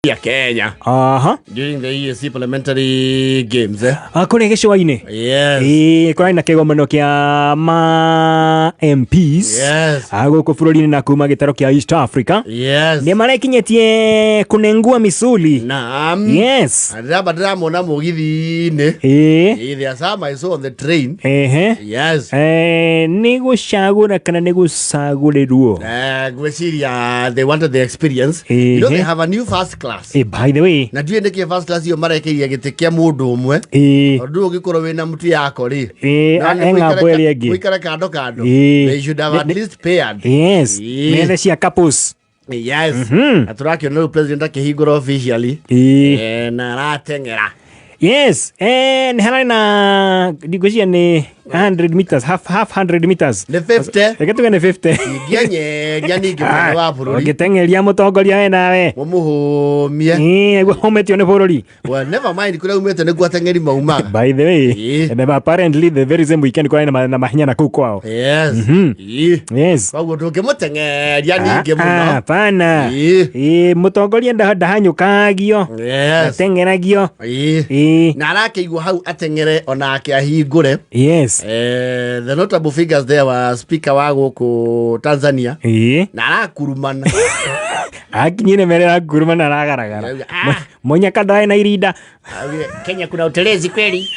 Ya Kenya during the EAC parliamentary games, eh? Kũrĩa gĩcũa-inĩ. Yes. Ĩĩ, kũrarĩ na kĩgomano kĩa ma MPs gũkũ bũrũri-inĩ na kuma gĩtaro kĩa East Africa. Nĩ marekinyĩtie kũnengua misuli. Naam. Ndĩramba ndĩramona mũgithi-inĩ. Eh, there are some I saw on the train. Yes. Nĩ gũcagũra kana nĩ gũcagũrĩrwo? Ngwĩciria they wanted the experience. You know they have a new first class. By the way. Na ndiũĩ nĩkĩ first class iyo marekeire gĩtĩ kĩa mũndũ ũmwe. Tondũ ũngĩkorwo wĩna mũtu yako rĩ. Na nĩ He ng'ambo ĩrĩa ĩngĩ. Mũikare kando kando. They should have at least paired. Methe cia couples. Na tũrakĩona rĩu president akĩhingũra officially. Na arateng'era. Yes, nĩ hararĩ na ngwĩciria nĩ 100 meters, half 100 meters. Nĩ 50. Reke tuge nĩ 50. Ingĩenyeria ningĩ mwena wa bũrũri. Ũngĩteng'eria mũtongoria we nawe. Mũmũhũmie. Nĩguo ũmĩtio nĩ bũrũri. Well, never mind kũrĩa umĩte nĩkuo ateng'eri maumaga. By the way, and apparently the very same weekend kwarĩ na mahinya na kũu kwao. Koguo ndũngĩmũteng'eria ningĩ mũno. Hapana. Mũtongoria ndahanyũkagio. Ateng'eragio. Na arakĩigua hau ateng'ere onake ahingũre. The notable figures there were speaker wa gũkũ Tanzania. Na arakurumana. Akinyire mbere ya nguruma na aragaragara. Arauga, Monyaka ndae na irinda. Augire, Kenya kuna utelezi kweli.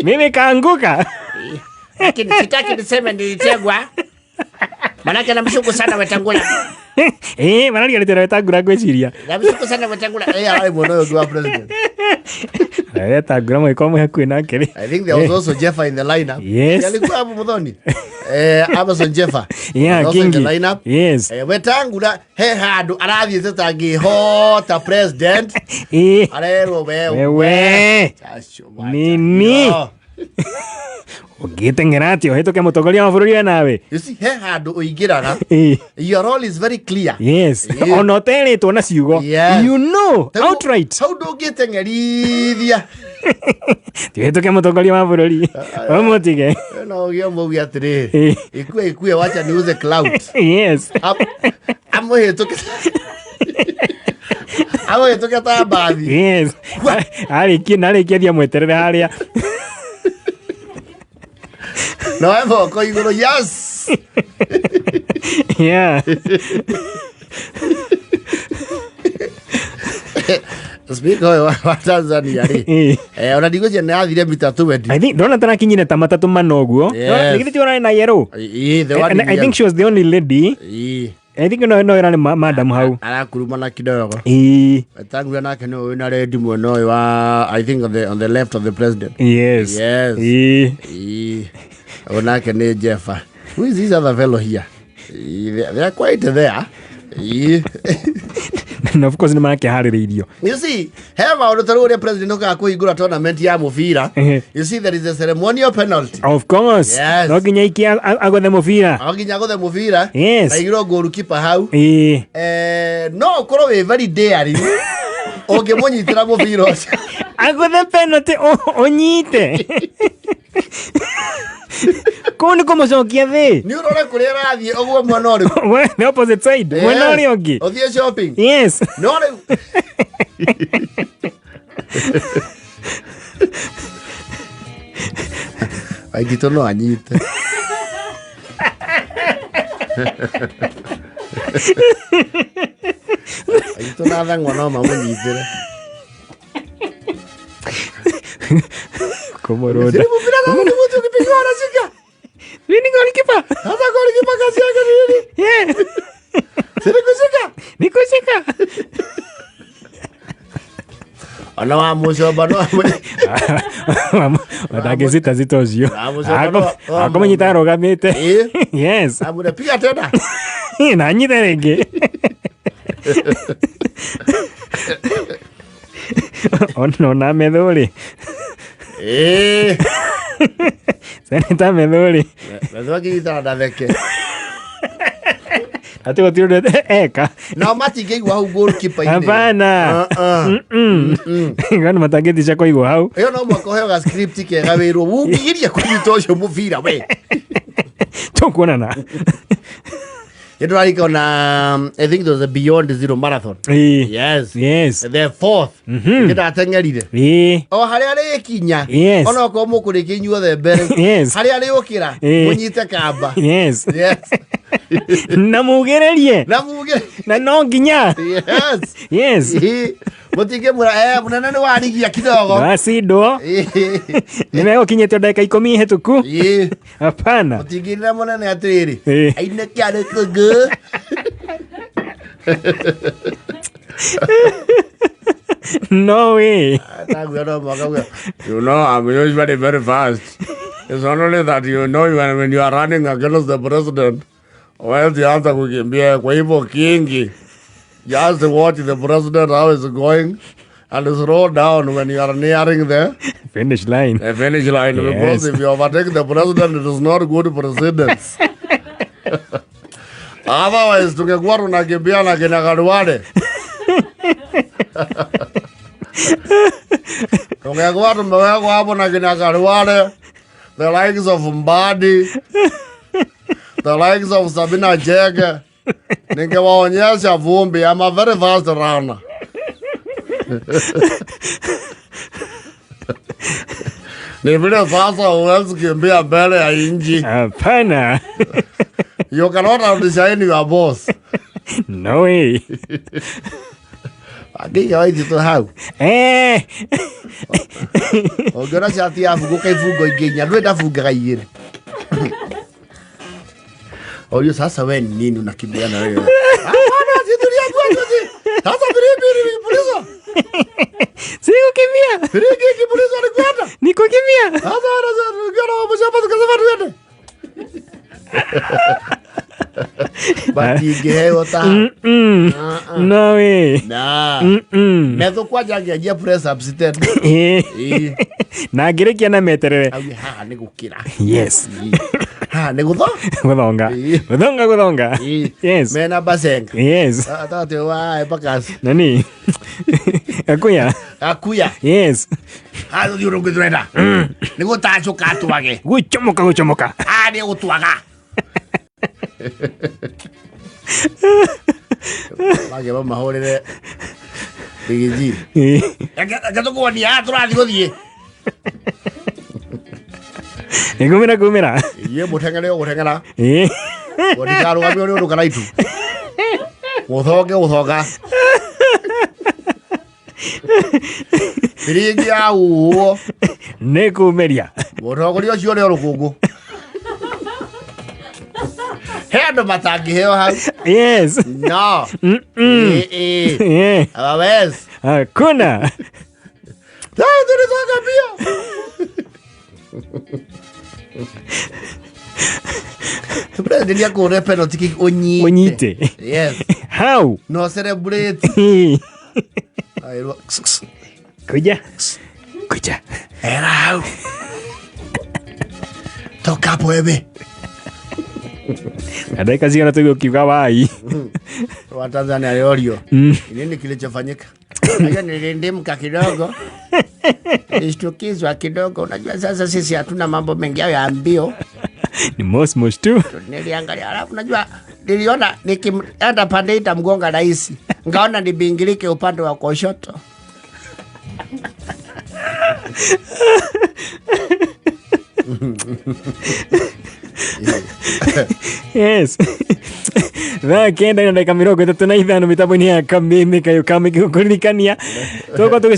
Mimi kaanguka. Lakini sitaki niseme nilitegwa. Manake namshuku sana Wetangula. Marariganĩte na Wetangula ngwĩciria. Namshuku sana Wetangula. Ararĩ mwena ũyũ ũngĩ wa president. Wetangula mũgĩkorwo mwĩ hakuhĩ nake rĩ. I think there was also Jeffa in the lineup. Alikuwa hapo Muthoni. Amason Jeffa. Yeah, Was also in the Kingi. lineup. Wetangula he handũ arathiĩte tangĩhota president. Arerwo wewe. Wewe. Acio wacha. Nini? Yo. Ũngĩteng'era atĩa ũhĩtũke mũtongoria wa bũrũri we nawe? You see, he handũ ũingĩraga. Your role is very clear. Ona ũterĩtwo na ciugo. You know, outright. Hau ndũngĩteng'erithia. Tiũhĩtũke mũtongoria wa bũrũri. Ũmũtige. No ũgĩe ũmũuge atĩrĩrĩ. Ikue ikue wacha niuze clout. Amũhĩtũke. Amũhĩtũke ta mbathi. Arĩkie na arĩkie thiĩ amweterere harĩa. Na we moko igũrũ. Yes. Speaker ũyũ wa Tanzania rĩ. Ona ndigwĩciria nĩ athire mita 20. I think ndona tarakinyire ta matatũ mana ũguo. Nĩ githĩ ti ũrarĩ na yellow? The one And in I think yellow. she was the only lady. I think no ĩrarĩ madam hau. Arakurumana kidogo. Wetangula nake nĩwe wĩna red mwena ũyũ wa I think on the left of the president. Onake nĩ Jeffa. Who is this other fellow here? They are quite there. Na of course nĩ marakĩharĩrĩirio. You see, he maũndũ ta rĩu ũrĩa president okaga kũhingũra tournament ya mũbira. You see, there is a ceremonial penalty. Of course. No nginya aikie agũthe mũbira. No nginya agũthe mũbira. Na aigĩrwo goalkeeper hau. No ũkorwo wĩ very daring ũngĩmũnyitĩra mũbira ũcio. Agũthe penalty ũnyite. Kũu nĩ kũmũcokia thĩ. Nĩ ũrore kũrĩa arathiĩ ũguo mwena ũrĩkũ? We, the opposite side. Mwena ũrĩa ũngĩ. Ũthiĩ shopping. No rĩu. Waititũ no anyite. Waititũ na Thang'wa no mamũnyitĩre. Kũmũrũnda. Mũbira kama ni mtu ukipigiwa anashika. Mimi ni goalkeeper. Sasa goalkeeper kazi yake ni nini? Si ni kushika? Ni kushika. Ona wa mũcomba no Ndangĩcita cita ũcio. Wa mũcomba no- Akũmũnyita arũgamĩte. Amũre piga tena. Na anyite rĩngĩ. Ona metho rĩ. Seneta metho rĩ. Metho akĩnyitana ndatheke. Atĩ gũtirĩ ũndũ eka. Nao matingĩigua hau goalkeeper-inĩ. Hapana. Ngano matangĩticia kũigwo hau. Ĩyo no mũhaka ũheo ga script kega wĩrwo ũngĩgiria kũnyita ũcio mũbira we. Tũkuonana. Nĩndũrarika ona, I think it was a Beyond Zero Marathon. Yes. The fourth. Nĩndateng'erire. O harĩa rĩkinya. Onokorwo mũkũrĩkia inyuothe mbere. Harĩa rĩũkĩra, mũnyite kamba. Yes. Na mugĩrĩrie. Na muge. Na no nginya. Yes. Mũtingĩmwĩra, mũnene nĩ warigia kidogo. Wacindwo. Nĩ megũkinyĩtio ndagĩka 10 hĩtũku. Hapana. Mũtingĩrĩra mũnene atĩrĩrĩ. Aine kĩarĩ kũngũ. No way. Ataguo no mwaka guo. You know, I'm usually very fast. It's only that you know when you are running against the president, huwezi anza kukimbia kwa hivyo kingi. Just watch the president how is going and slow down when you are nearing the finish line. The finish line. Because if you overtake the president, it is not good precedence. Otherwise, tungekuwa tunakimbia na kina Khalwale. Tungekuwa tumewekwa hapo na kina Khalwale, the likes of Mbadi, the likes of Sabina Chege. Ningewaonyesha vumbi. I'm a very fast runner. Ni vile sasa huwezi kimbia mbele ya inji. Hapana. You cannot outshine your boss. No way. Angĩiga Waititũ hau. Ũngĩona cati yabungũka ibungo ingĩ inya, ndũĩ ndabungaga igĩrĩ. Orio sasa we ni nini unakimbia na wewe? Hapana, si tuliambiwa juzi. Sasa firimbi ilipulizwa. Si kukimbia. Firimbi ikipulizwa ni kwenda. Ni kukimbia. Sasa tukiona mambo shamba tukasema tuende. But ingeheo ta. No way. Na. Metho kwanja angĩanjia press ups 10. Na ngĩrĩkia na meterere. Auge haha nĩ gũkĩra. Haha nĩ gũtho? Gũthonga. Gũthonga, gũthonga. Mena basenga. Atate wa Embakasi. Nani? Akuya. Akuya. Haha tũthiĩ ũndũ ũngĩ tũrenda. Nĩ gũtacũka twage. Gũcomoka, gũcomoka. Haha nĩ gũtwaga. Mage mamahũrĩre bigiji. Reke tũkuonie haha tũrathiĩ gũthiĩ. Nĩ kumĩra, kumĩra. Iye mũteng'ere o gũteng'era. Mũtikarũgamio nĩ ũndũ kana itu. Gũthonge gũthonga. Biringi ya uhuo. Nĩ kumĩria. Mũtongoria ũcio ũrĩa rũkũngũ. He andũ matangĩheo hau. No. Hawawezi. Hakuna. Sasa tulisonga mbio. President akũhũre penalty kick ũnyite. Ũnyite. Yes. How? No celebrate. Airwo. Kuja. Kuja. Era hau. Toka hapo wewe. Na dakika cigana tũigua ũkiuga wai. Wa Tanzania aliorio. Nini kilichofanyika? Najua nilindimka kidogo. Nilishtukizwa kidogo. Unajua sasa sisi hatuna mambo mengi hayo ya mbio. Ni mosmos tu. Niliangalia alafu najua niliona nikienda pande itamgonga rais. Ngaona nibingilike upande wa kushoto. Yes. Thaa 9 na ndagĩka 35 mĩtambo-inĩ ya Kameme kayũ ka mĩkĩ gũkũririkania. Tũgũkorwo tũgĩ